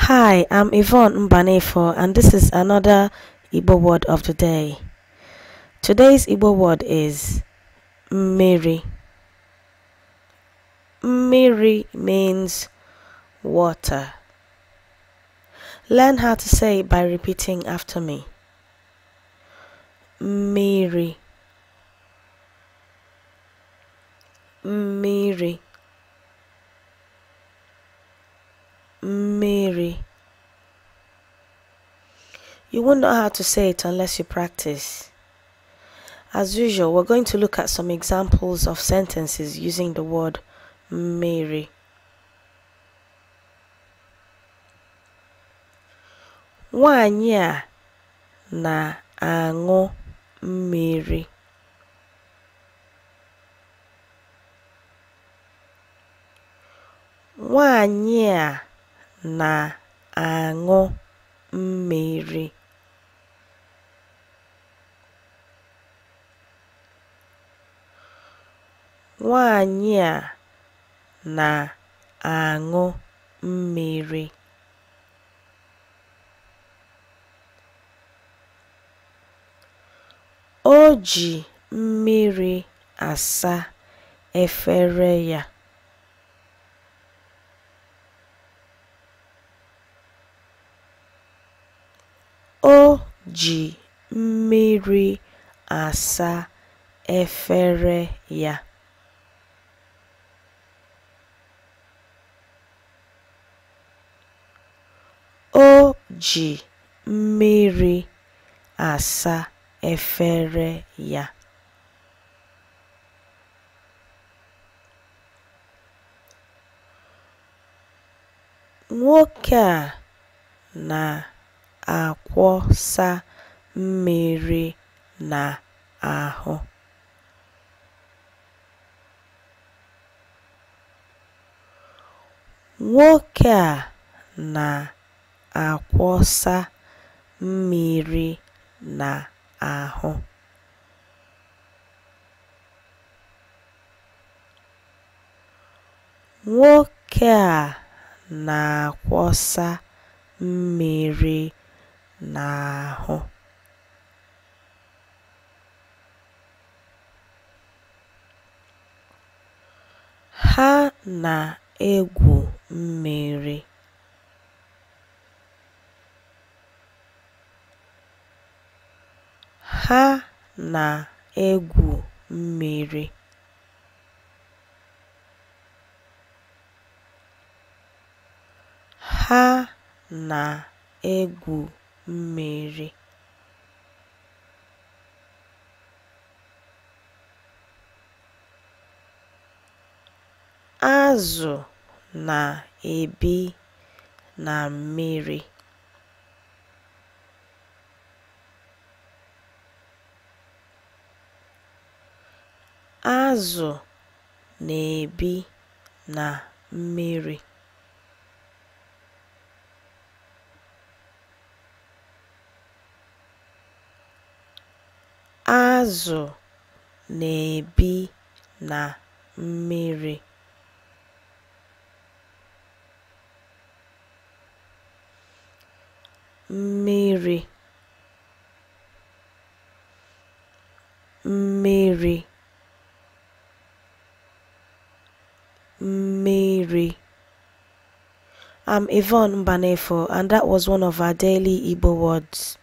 Hi, I'm Yvonne Mbanefo, and this is another Igbo word of the day. Today's Igbo word is Mmiri. Mmiri means water. Learn how to say it by repeating after me. Mmiri. Mmiri. Mmiri. You won't know how to say it unless you practice. As usual, we're going to look at some examples of sentences using the word mmiri. Nwanyị a na-aṅụ mmiri. Nwanyị a na-aṅụ mmiri. Nwanyị a na-aṅụ mmiri. O ji mmiri asa efere ya. O ji mmiri asa efere ya. O ji mmiri asa efere ya. Nwoke a na-akwọsa mmiri n'ahụ. Nwoke a na-akwọsa mmiri n'ahụ. Nwoke a na-akwọsa mmiri n'ahụ. Ha na-egwu mmiri. Ha na-egwu mmiri. Ha na-egwu mmiri. Azụ na-ebi na mmiri. Azụ na-ebi na mmiri. Azụ na-ebi na mmiri. Mmiri. Mmiri. Mmiri. I'm Yvonne Mbanefo, and that was one of our daily Igbo words.